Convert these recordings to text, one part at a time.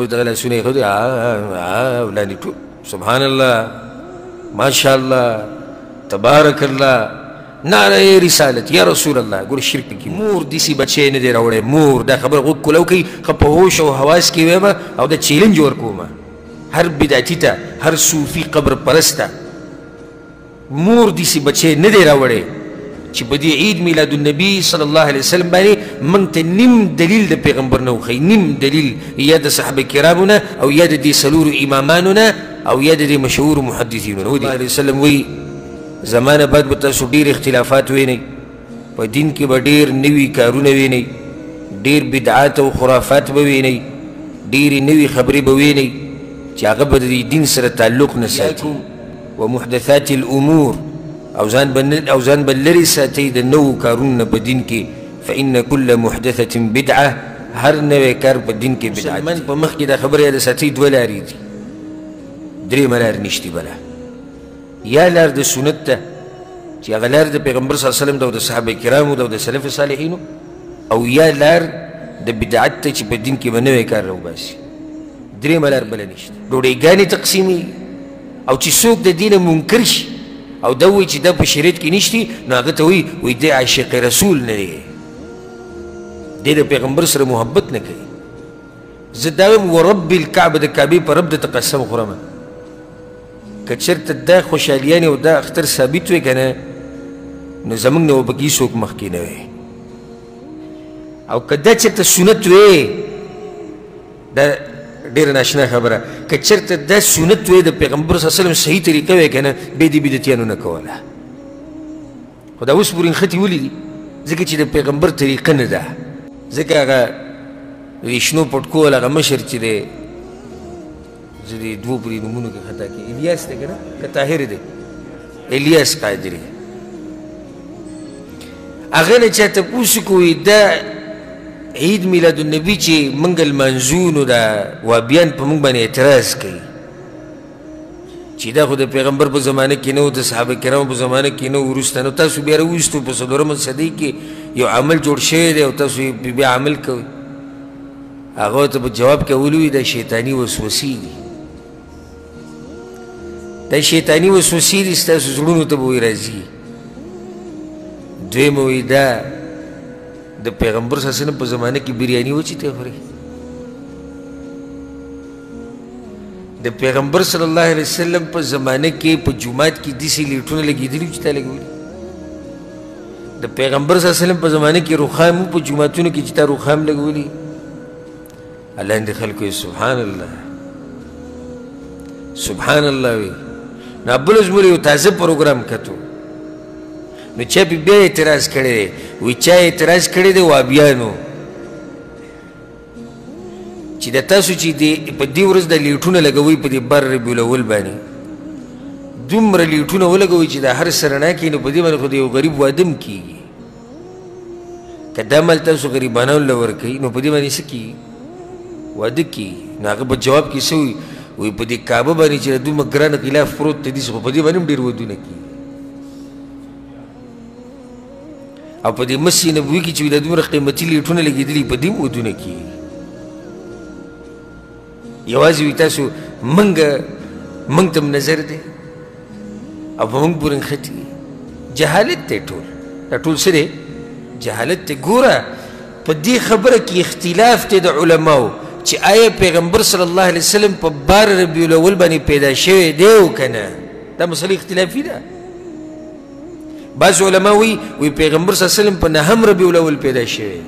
دغه لاسونه یې ښودل، ولاندې ټول سبحان الله، ماشاءالله، تبارک الله، نعره رسالت، یا رسول الله. ګوره شرک پکې. مور داسې بچی نه دی راوړی. مور دا خبره غوږ کولاو کوي، ښه په هوش او حواس کې وایم او دا چیلنج ورکوم هر بدعتي ته، هر صوفي قبر پرست ته. مور داسې بچی نه دی راوړی چې په دې عید میلاد النبي صلی الله علیه وسلم باندې موږ ته نیم دلیل د پیغمبر نه وښیي، نیم دلیل یا د صحابه کرامو نه او یا د دې څلورو امامانو نه او یا د دې مشهورو محدثینو نه. علیه وسلم وایي زمانه بعد به تاسو ډېر اختلافات وینئ، په دین کې به ډېر نوي کارونه وینئ، ډېر بدعات او خرافات به وینئ، ډېرې نوي خبرې به وینئ چې هغه به د دې دین سره تعلق نه ساتي. ومحدثات الامور، او ځان به لرې ساتئ د نوو کارونو نه په دین کې. فإن كل محدثة بدعة، هر نوی کار په دین کې بدعت. مسلمان په مخ کې دا خبره یاده ساتئ، دوه لارې دي، درېیمه لار نشتي بله. یا لار د سنت ده چې هغه لار د پیغمبر صلی الله علیه وسلم ده او د صحابه کرامو ده او د سلف صالحینو، او یا لار د بدعت ته چې په دین کې به نوی کار راوباسي. درېیمه لار بله نشته. ډوډۍګانې تقسیمېږي او چې څوک د دینه منکر شي او دا وایي چې دا په شریعت کې نشتي، نو هغه ته وایي وایي دی عاشق رسول نه دی، دی د پیغمبر سره محبت نه کوي. زه دا وایم ورب الکعبه، د کعبې په رب درته قسم خورم، که چېرته دا خوشحالیانې او دا اختر ثابت وی که نه، نو زموږ نه به پکې هېڅوک مخکې نه وی. او که دا چېرته سنت وی، دا ډېره ناشنا خبره، که چېرته دا سنت وی د پیغمبر صلی الله علیه وسلم صحیح طریقه وی که نه، بیا دې بدعتیانو نه کوله. خو دا اوس پورې نښتې ولې دي؟ ځکه چې د پیغمبر طریقه نه ده. ځکه هغه د شنو پټکو والا هغه مشر چې دی، زه دې دوو پورې نومونو کې خطا کړي، الیاس دی که نه، که طاهر دی، الیاس قادري، هغه نه چا تپوس وکړو دا عید میلاد النبي چې موږ لمانځو، نو دا وابیان په موږ باندې اعتراض کوي چې دا خو د پیغمبر په زمانه کې نه و، د صحابه کرامو په زمانه کې نه و، وروسته نو تاسو بیا راویستو په څلورمه صدۍ کې یو عمل جوړ شوی دی او تاسو یې بیا عمل کوئ. هغه ورته په جواب کې ولوي دا شیطاني وسوسې دي، دا شیطاني وسوسې دي، ستاسو زړونو ته به وایي راځي. دویمه وایي دا د پیغمبر صلی الله علیه وسلم په زمانه کې بریاني وه چې ته خورې. د پیغمبر صلی الله علیه وسلم په زمانه کې په جومات کې داسې لیټونه لګېدلي وو چې تا لګولي. د پیغمبر صلی الله علیه وسلم په زمانه کې رخام وو په جوماتونو کې چې تا رخام لګولي. لاندې خلکو یې سبحان الله سبحان الله وي. نو بل ورځ مونږ یو تازه پروګرام کتو، نو چا پې بیا اعتراض کړی دی، وایي چا اعتراض کړی دی وابیانو چې د تاسو چې په دې ورځ د لیټونه لګوئ په دې بر ربیع الاول باندې، دومره لیټونه ولګوئ چې د هر څه رڼا کړي، نو په دې باندې خو د یو غریب واده هم کېږي. که دا مال تاسو غریبانو له ورکوئ نو په دې باندې څه کېږي؟ واده کېږي. نو هغه په جواب کې څه وایي؟ وایي په دې کعبه باندې چې دومره ګران غلاف پروت دی، داسې خو په دې باندې هم ډېر ودونه کېږي. او په دې مسجد نبوي کې چې دا دومره قیمتي لیټونه لګېدلي، په دې هم ودونه کېږي. یوازې وي تاسو موږ ته هم نظر دی او په موږ پورې نښتي. جهالت دی ټول، دا ټول څه دی؟ جهالت دی. ګوره په دې خبره کې اختلاف دی د علماو چې آیا پیغمبر صلی الله علیه وسلم په 12 ربیع الاول باندې پیدا شوی دی او که نه. دا مسله اختلافي ده. بعض علما وایي وایي پیغمبر صلی الله علیه وسلم په 9 ربیع الاول پیدا شوی دی،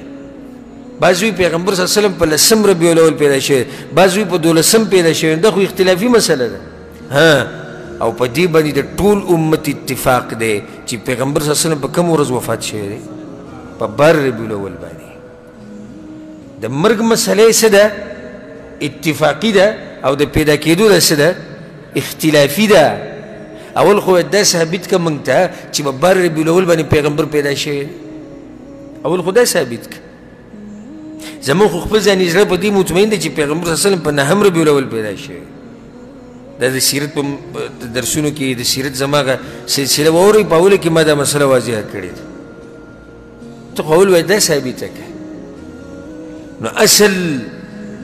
بعض وایي پیغمبر صلی الله علیه وسلم په 10 ربیع الاول پیدا شوی، بعض وایي په 12 پیدا شوی. دا خو اختلافي مسله ده. ها، او په دې باندې د ټول امت اتفاق دی چې پیغمبر صلی الله علیه وسلم په کوم ورځ وفات شوی دی؟ په 12 ربیع الاول باندې. د مرګ مسله یې څه ده؟ اتفاقي ده، او د پیدا کېدو ده څه ده؟ اختلافي ده. اول خو دا ثابت که موږ ته چې په 12 ربیع الاول باندې پیغمبر پیدا شوی، اول خو دا ثابت که. زموږ خو خپل ځاني زړه په دې مطمئن دی چې پیغمبر صلی الله علیه وسلم په 9 ربیع الاول پیدا شوی. دا د سیرت په درسونو کې د سیرت زما هغه سلسله واورئ، په اوله کې ما دا مسله واضحه کړې ده. ته خو اول وایي دا ثابته که. نو اصل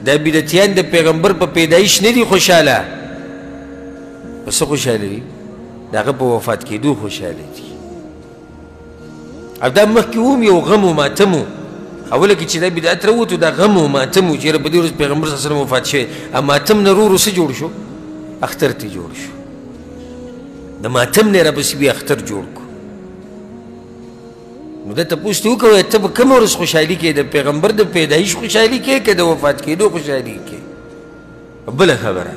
دا بدعتیان د پیغمبر په پیدایش نه دي خوشحاله، په څه خوشحاله دي؟ د هغه په وفات کېدو خوشحاله دي. او دا مخکې هم یو غم و ماتم و. اوله کې چې دا بدعت راووتو دا غم و ماتم و چې یاره په دې ورځ پیغمبر صلی الله علیه وسلم وفات شوی، ماتم نه ورو ورو څه جوړ شو؟ اختر ته جوړ شو. د ماتم نه راپسې بیا اختر جوړ کړو. نو دا تپوس ته وکوه ته په کومه ورځ خوشحالي کوې؟ د پیغمبر د پیدایش خوشحالي کوې که د وفات کېدو خوشحالي کوې؟ بله خبره،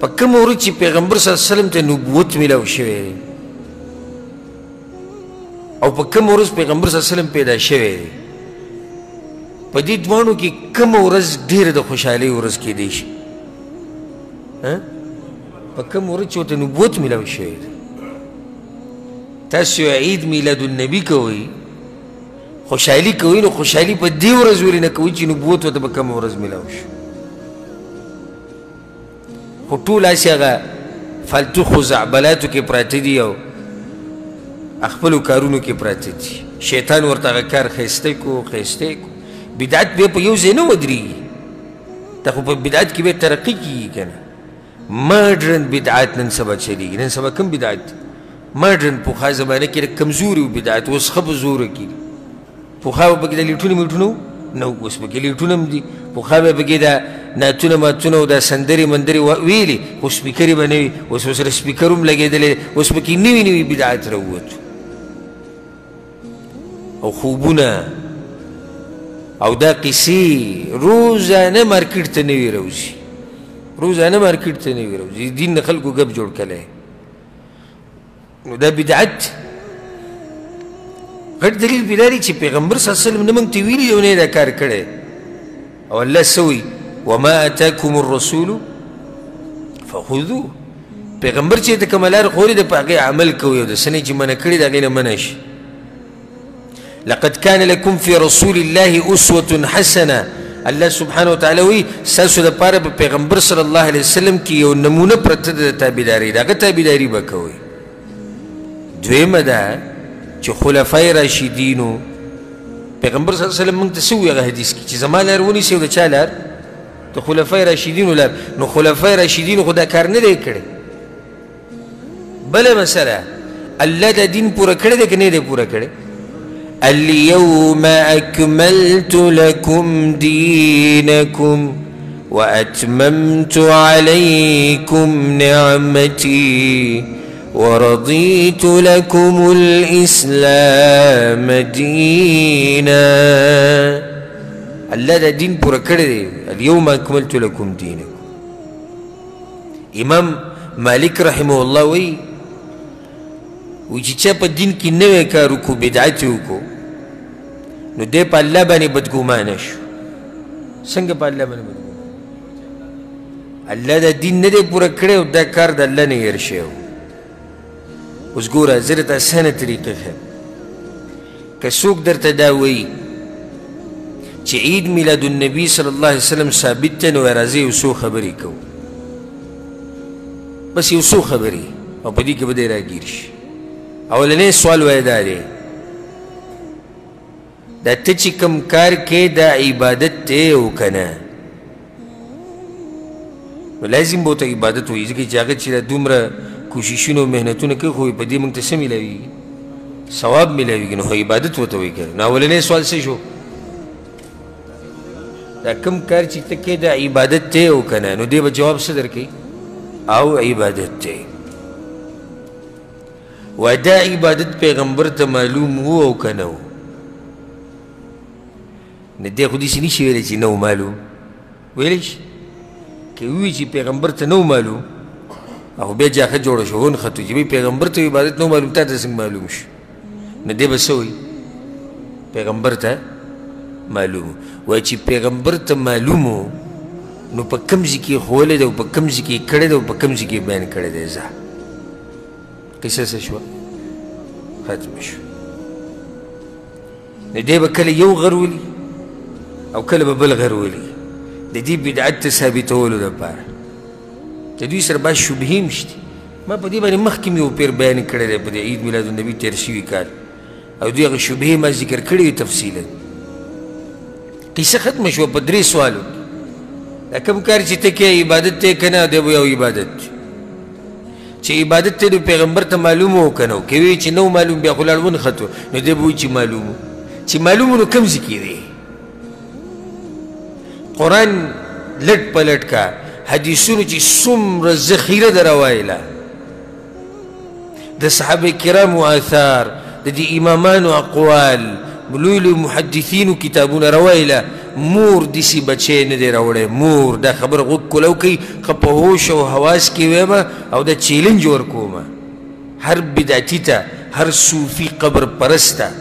په کومه ورځ چې پیغمبر صلی الله علیه وسلم ته نبوت میلاو شوی دی او په کومه ورځ پیغمبر صلی الله علیه وسلم پیدا شوی دی، په دې دواړو کې کومه ورځ ډېره د خوشحالۍ ورځ کېدی شي؟ په کومه ورځ چې ورته نبوت میلاو شوی دی. تاسو عید میلاد النبي کوئ، خوشحالي کوئ، نو خوشحالي په دې ورځ ولې نه کوئ چې نبوت ورته په کومه ورځ میلاو شو؟ خو ټول هسې هغه فالتو خزعبلاتو کې پراته دي او خپلو کارونو کې پراته دي. شیطان ورته هغه کار ښایسته کو ښایسته کو. بدعت بیا په یو ځای نه ودرېږي، دا خو په بدعت کې بیا ترقي کېږي که نه. ماډرن بدعت نن سبا چلېږي. نن سبا کوم بدعت؟ ماډرن. پخوا زمانه کې کمزوري و بدعت، اوس ښه په زوره کې دي. پخوا به پکې د لیټونو میټونو نه وو، اوس پکې لیټونه هم دي. پخوا به پکې دا نعتونه ماتونه او دا سندرې مندرې ویلې، خو سپیکرې به نه وي. اوس ورسره سپیکر هم لګېدلی، اوس پکې نوي نوي بدعت راووتو او خوبونه او دا قصې روزانه مارکیټ ته نوي راوځي، روزانه مارکیټ ته نوي راوځي. دین نه خلکو ګپ جوړ کړی. نو دا بدعت غټ دلیل پرې دا دی چې پیغمبر صلی الله علیه وسلم نه موږ ته ویلي او نه یې دا کار کړی. او الله څه وایي؟ وما اتاکم الرسول فخذوه. پیغمبر چې د کومه لار ښوولې ده په هغې عمل کوئ او د څه نه چې منع کړې د هغې نه منع شي. لقد كان لكم في رسول الله أسوة حسنة. الله سبحانه وتعالی وایي ستاسو دپاره په پیغمبر صلی الله علیه وسلم کې یو نمونه پرته ده د تابعدارۍ، د هغه تابعداري به کوئ. دویمه ده چې خلفای راشدینو پیغمبر صلی الله علیه وسلم موږ ته څه ووایي هغه حدیث کې چې زما لار ونیسئ او د چا لار؟ د خلفای راشدینو لار. نو خلفای راشدینو خو دا کار نه دی کړی. بله مسله، الله دا دین پوره کړی دی که نه دی پوره کړی؟ اليوم أكملت لكم دينكم وأتممت عليكم نعمتي ورضيت لكم الإسلام دينا. الله دا دین پوره کړی دی. اليوم أكملت لكم دينكم. امام مالک رحمه الله وایي وایي چې چا په دین کې نوی کار وکړو، بدعت یې وکړو، نو دی په الله باندې بدګمانه شو. څنګه په الله باندې بدګمانه؟ الله دا دین نه دی پوره کړی او دا کار د الله نه هېر شوی و. اوس ګوره زه درته اسانه طریقه ښیم. که څوک درته دا وایي چې عید میلاد النبي صلی الله علیه وسلم ثابت دی، نو راځئ یو څو خبرې کوو، بس یو څو خبرې، او په دې کې به دی راګیر شي. اولنی سوال وایي دا دی، دا ته چې کوم کار کې دا عبادت دی او که نه؟ نو لازم به ورته عبادت وایي، ځکه چې هغه چې دا دومره کوششونه او محنتونه کوي خو په دې موږ ته څه میلاویږي؟ ثواب میلاویږي. نو خو عبادت ورته وایي که نه. نو اولنی سوال څه شو؟ دا کوم کار چې ته کوې دا عبادت دی او که نه؟ نو دی به جواب څه درکوي؟ او عبادت دی. وایي دا عبادت پیغمبر ته معلوم و او که نه و؟ نه دی خو داسې نشي ویلی چې نه و معلوم. ویلی شي که ووایي چې پیغمبر ته نه و معلوم، او بیا جاخه جوړه شوه ونښتو چې پیغمبر ته عبادت نه و معلوم، تا ته څنګه معلوم شو؟ نو دی به څه وایي؟ پیغمبر ته معلوم. وایي چې پیغمبر ته معلوم و، نو په کوم ځای کې یې ښوولی دی او په کوم ځای کې یې کړی دی او په کوم ځای کې یې بیان کړی دی؟ ځه قصه څه شوه؟ ختمه شوه. نو دی به کله یو غر ولي او کله به بل غر ولي د دې بدعت ته ثابتولو دپاره. د دوی سره بعض شبهې هم شته. ما په دې باندې مخکې مې یو پیر بیان کړی دی په دې عید میلاد النبي تېر شوي کال، او دوی هغه شبهې ما ذکر کړې وې تفصیلا. قصه ختمه شوه په درې سوالو کې. دا کوم کار چې ته کوې عبادت دی که نه؟ دی به یو عبادت دی. چې عبادت دی نو پیغمبر ته معلوم و که نه و؟ که وایي چې نه و معلوم بیا خو لاړ ونښتو، نو دی به وایي چې معلوم و. چې معلوم و نو کوم ځای کې دی؟ قرآن لټ په لټ کا، حدیثونو چې څومره ذخیره ده راوایله، د صحابه کرامو آثار، د دې امامانو اقوال، لوی لوی محدثینو کتابونه راوایله، مور داسې بچی نه دی راوړی. مور دا خبره غوږ کولاو کوي، ښه په هوش او حواس کې وایم او دا چیلنج ورکومه هر بدعتي ته، هر صوفي قبر پرست ته،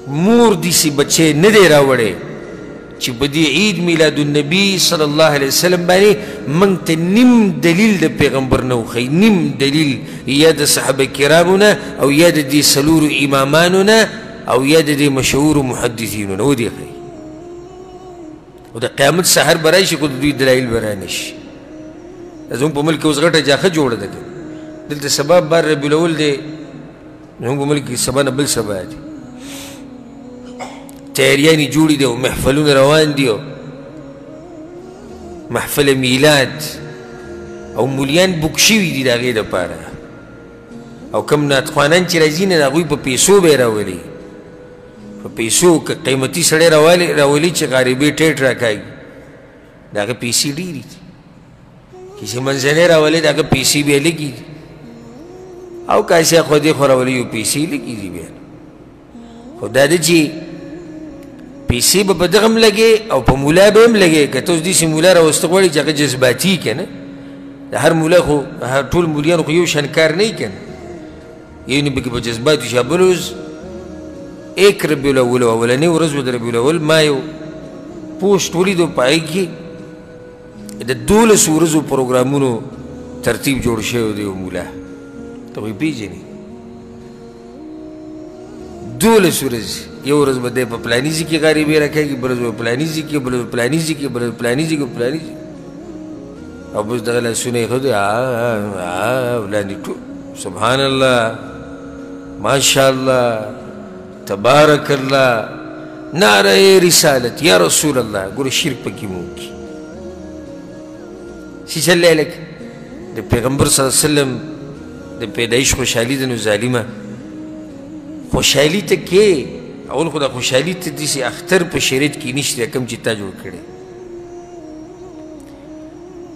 مور داسې بچی نه دی راوړی چې په دې عید میلاد النبي صلی الله علیه وسلم باندې موږ ته نیم دلیل د پیغمبر نه وښیي، نیم دلیل یا د صحابه کرامو نه او یا د دې څلورو امامانو نه او یا د دې مشهورو محدثینو نه ودې ښیي. او د قیامت سحر به راشي خو د دوی دلایل به رانه شي. زموږ په ملک کې اوس غټه جاخه جوړه ده، دلته سبا بار ربیع الاول دی، زموږ په ملک کې سبا نه بل سبا دی، تیاریانې جوړې دي او محفلونه روان دي او محفل میلاد او مولیان بوک شوي دي د هغې دپاره. او کوم نعتخوانان چې راځي نه د هغوی په پیسو به یې راولي، په پیسو که قیمتي سړی راولي چې غریبې ټیټ راکاږي، د هغه پیسې ډېرې دي. که چې منځنی راولي د هغه پیسې بیا لږې دي، او که هسې اخوا دې خوا راولي یو پیسې لږې دي بیا. خو دا ده چې پیسې به په دغه هم لګې او په مولا به هم لګې. که ته اوس داسې مولا راوسته غواړې چې هغه جذباتي که نه، د هر مولا خو هر ټول مولیان خو یو شان کار نه وي که نه، یو نه پکې په جذباتو شي. بل ورځ ایک ربیع الاول و، اولنۍ ورځ وه د ربیع الاول، ما یو پوسټ ولیدو، په هغې کې د 12 ورځو پروګرامونو ترتیب جوړ شوی دی. یو مولا ته خو یې پېژنې، 12 ورځې، یو ورځ به دی په پلاني ځای کې غریبې راکاږي، بل ورځ به پلاني ځای کې، بل ورځ پلاني ځای کې، بل ورځ پلاني ځای کې، پلاني ځای، او بس دغه لاسونه یې ښودل لاندې ټول سبحان الله، ماشاءالله، تبارک الله، نعره رسالت، یا رسول الله. ګوره شرک پکې مو وکړي. څه چل دی لکه د پیغمبر صلی الله علیه وسلم د پیدایش خوشحالي ده، نو ظالمه خوشحالي ته کې اول خو دا خوشحالي ته داسې اختر په شریعت کې نشته کوم چې تا جوړ کړی.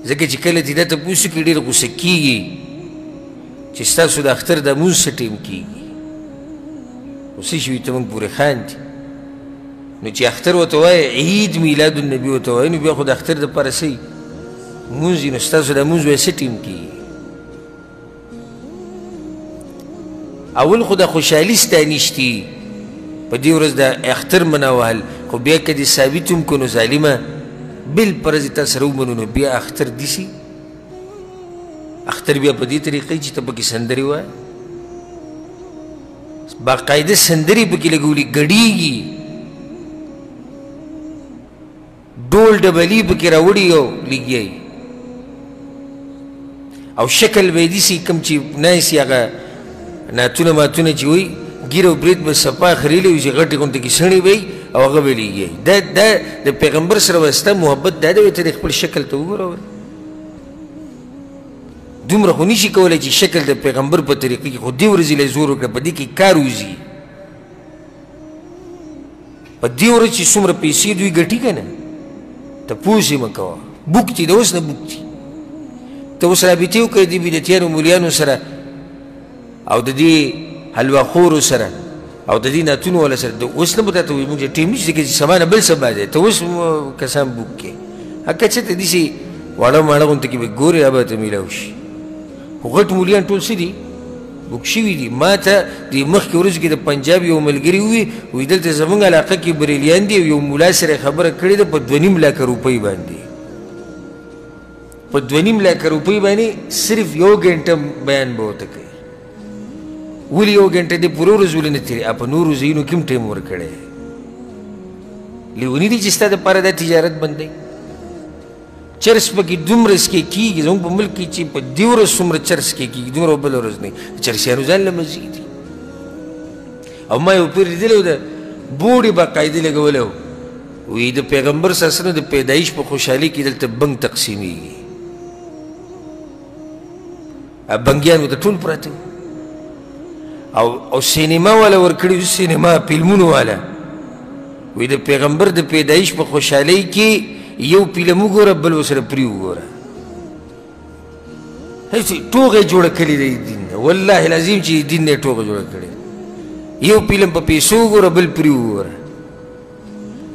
ځکه چې کله چې دا تپوس وکړي ډېر غوسه کېږي چې ستاسو د اختر د مونځ څه ټایم کېږي، خو څه شي وي ته موږ پورې خاندي. نو چې اختر ورته وایې، عید میلاد النبي ورته وایې، نو بیا خو د اختر دپاره څه وي؟ مونځ وي. نو ستاسو د مونځ وایې څه ټایم کېږي؟ اول خو د خوشحالي ستا نشتي په دې ورځ د اختر مناوهل، خو بیا که دې ثابت هم کړو نو ظالمه بل پر ورځ تا سره ومنو، نو بیا اختر دسي اختر بیا په دې طریقې چې ته پکې سندرې وایې، باقاعده سندرې پکې لګولي، ګډېږي، ډول ډبلي پکې راوړي او لګیایي، او شکل به یې داسې کوم چې ناست هغه نعتونه ماتونه چې وایي، ږیره او برېت به صفا خریلی وي چې غټې غونډې کې څڼې به وي او هغه به لګیایي. دا د پیغمبر سره به ستا محبت دا دی، ته د خپل شکل ته وګوره. دومره خو نشي کولی چې شکل د پیغمبر په طریقې کې، خو دې ورځې له زور وکړه، په دې کې کار وځي. په دې ورځ چې څومره پیسې دوی ګټي که نه، تپوس یې مه کوه، بوک دي، د اوس نه بوک دي. ته اوس رابطې وکړې دې بدعتیانو مولیانو سره او د دې حلواخورو سره او د دې نعتونو والا سره، د اوس نه به تاته وایي موږ ټایم نشته ځکه چې سبا نه بل سبا دی، ته اوس کسان بوک کړې. هکه چې ته داسې واړه ماړه غونته کې به ګورې، دا به ته میلاو شي. خو غټ مولیان ټول څه دي؟ بوک شوي دي. ما ته د مخکې ورځو کې د پنجاب یو ملګري ووي، وایي دلته زموږ علاقه کې بریلیان دي او یو مولا سره یې خبره کړې ده په 2.5 لاکه روپۍ باندې، په 2.5 لاکه روپۍ باندې صرف یو ګنټه بیان به ورته کوي. ولې یو ګنټه دې پوره ورځ ولې نه تېرې؟ په نورو ځایونو کې هم ټایم ورکړی. لیوني دي چې ستا دپاره دا تجارت بندوي. چرس پکې دومره څکې کېږي زموږ په ملک کې چې په دې ورځ څومره چرس څکې کېږي دومره بله ورځ نه وي. چرسیانو ځان له مزې دي. او ما یو پیر لیدلی و، د بوډې باقاعده لګولی و، وایي د پیغمبر صلی الله علیه وسلم د پیدایش په خوشحالي کې دلته بنګ تقسیمیږي. بنګیان ورته ټول پراته او سینما والا ورکړي وو، سینما فلمونو والا. وایي د پیغمبر د پیدایش په خوشحالۍ کې یو فلم وګوره بل ورسره پرې وګوره. هېڅ ټوغه یې جوړه کړې ده دین نه، والله العظیم چې دین نه یې ټوغه جوړه کړې. یو فلم په پیسو وګوره بل پرې وګوره.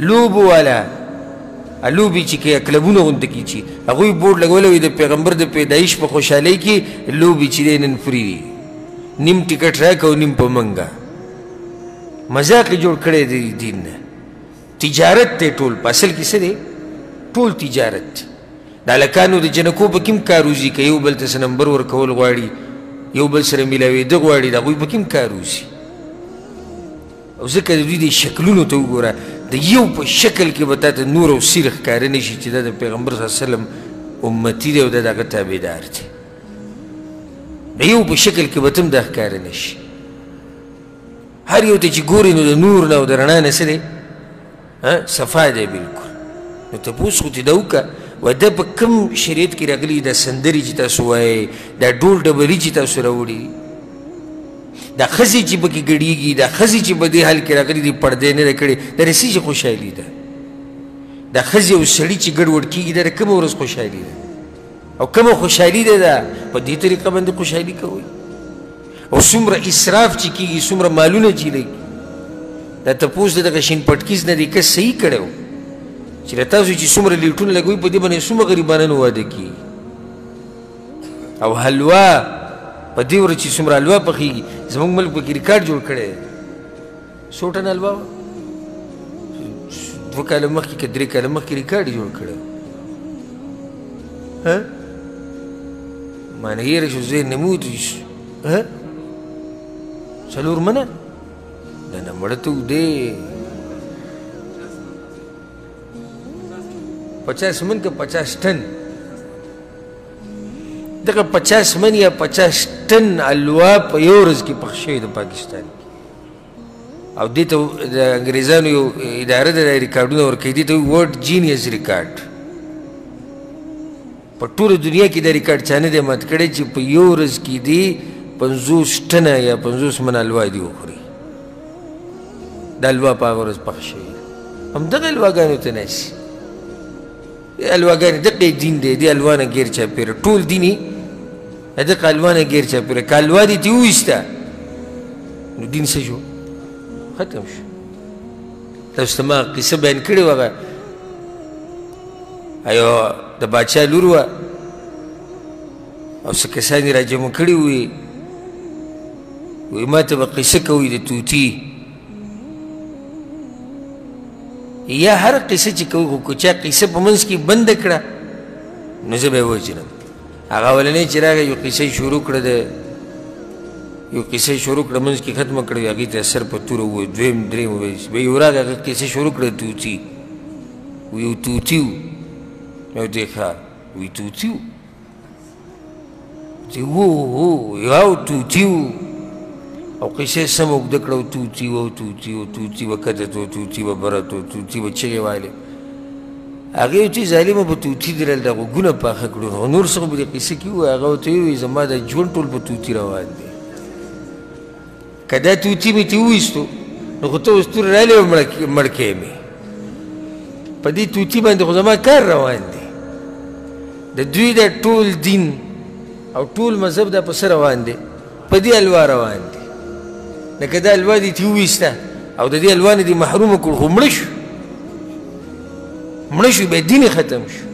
لوبو والا لوبې چې کوي کلبونه غونته کې چې هغوی بورډ لګولی وي د پیغمبر د پیدایش په خوشحالۍ کې لوبې چې دی نن فري دي، نیم ټکټ راکړه او نیم په منګه. مذاق یې جوړ کړی دی دین نه. تجارت دی ټول، په اصل کې څه دی؟ ټول تجارت دی. د هلکانو د جنکو په کوم کار وځي، که یو بل ته څه نمبر ورکول غواړي، یو بل سره میلاوېده غواړي، د هغوی په کوم کار وځي. او ځکه د دوی د شکلونو ته وګوره، د یو په شکل کې به تا ته نور او سیر ښکاره نه شي چې دا د پیغمبر صلی الله علیه وسلم امتي دی او دا د هغه تابعدار دی. د یو په شکل کې به ته هم دا ښکاره نه شي. هر یو ته چې ګورې نو د نور نه او د رڼا نه څه دی؟ صفا دی بالکل. نو تپوس خو ترې دا وکړه وایي دا په کوم شریعت کې راغلي دا سندرې چې تاسو وایئ، دا ډول ډبلي چې تاسو راوړي، دا ښځې چې پکې ګډېږي، دا ښځې چې په دې حال کې راغلي دي پردې نه ده کړې، دا د څه شي خوشحالي ده؟ دا ښځې او سړي چې ګډوډ کېږي دا د کومه ورځ خوشحالي ده؟ او کومه خوشحالي ده دا په دې طریقه باندې خوشحالي کوئ؟ او څومره اسراف چې کېږي، څومره مالونه چې لګي. دا تپوس د دغه شین پټکیز نه دی کس صحیح کړی و چې له تاسو چې څومره لیټونه لګوي په دې باندې څومره غریبانانو واده کېږي. او حلوا په دې ورځ چې څومره حلوا پخېږي، زموږ ملک پکې ریکارډ جوړ کړی دی. څو ټنه حلوا وه؟ 2 کاله مخکې که 3 کاله مخکې ریکارډ یې جوړ کړی و. ما نه هېره شو، ذهن نه مې ووت. 4 منه؟ نه نه مړه ته دی 50 من که 50 ټن. دغه 50 من یا 50 ټن حلوا په یو ورځ کې پخ شوې ده پاکستان کې. او دې ته د انګریزانو یو اداره ده، دا ریکارډونه ورکوي، دې ته وایي ورلډ جینیس ریکارډ. په ټوله دنیا کې دا ریکارډ چا نه دی مات کړی چې په یو ورځ کې دې 50 ټنه یا 50 من حلوا دې وخوري. دا حلوا په هغه ورځ پخ شوې ده. همدغه حلواګانو ته ناست دي حلواګانې. دقه دین دی، دې حلوا نه ګیر چاپېره ټول دین یې دقه حلوا نه ګیر چاپېره. که حلوا دې ترې وویسته نو دین څه شو؟ ختم شو. تاسو ته ما قصه بیان کړې وه، هغه ایو د باچا لور وه او څه کسان یې راجمع کړي وي، وایي ما ته به قصه کوئ د طوطي. یا هر قصه چې کوي، خو که چا قصه په منځ کې بنده کړه نو زه به یې ووژنم. هغه اولنی چې راغی یو قصه یې شروع کړه، د یو قصه یې شروع کړه منځ کې ختمه کړه، هغې ته سر په توره وویل، دویم دریم وویل. بیا یو راغی هغه قصه شروع کړه طوطي، یو طوطي و، نو دی ښه وایي طوطي و، دی وو یو طوطي و. او قصه یې سمه اوږده کړه، او طوطي و، طوطي و، طوطي به کښته ته، طوطي به بره ته، طوطي به چغې والې. هغې چې ظالمه په طوطي درل د غوږونه پاخه کړو، خو نور څه خو به دې قصه کې ووایي. هغه ورته وویل زما د ژوند ټول په طوطي روان دی، که دا طوطي مې ترې وویستو نو خو ته اوس توره رالې او مړ کړې مې، په دې طوطي باندې خو زما کار روان دی. د دوی دا ټول دین او ټول مذهب دا په څه روان دی؟ په دې حلوا روان دی. لکه دا حلوا دې ترې وویسته او د دې حلوا نه دې محرومه کړو، خو مړه شو، مړه شو، بیا دین یې ختم شو.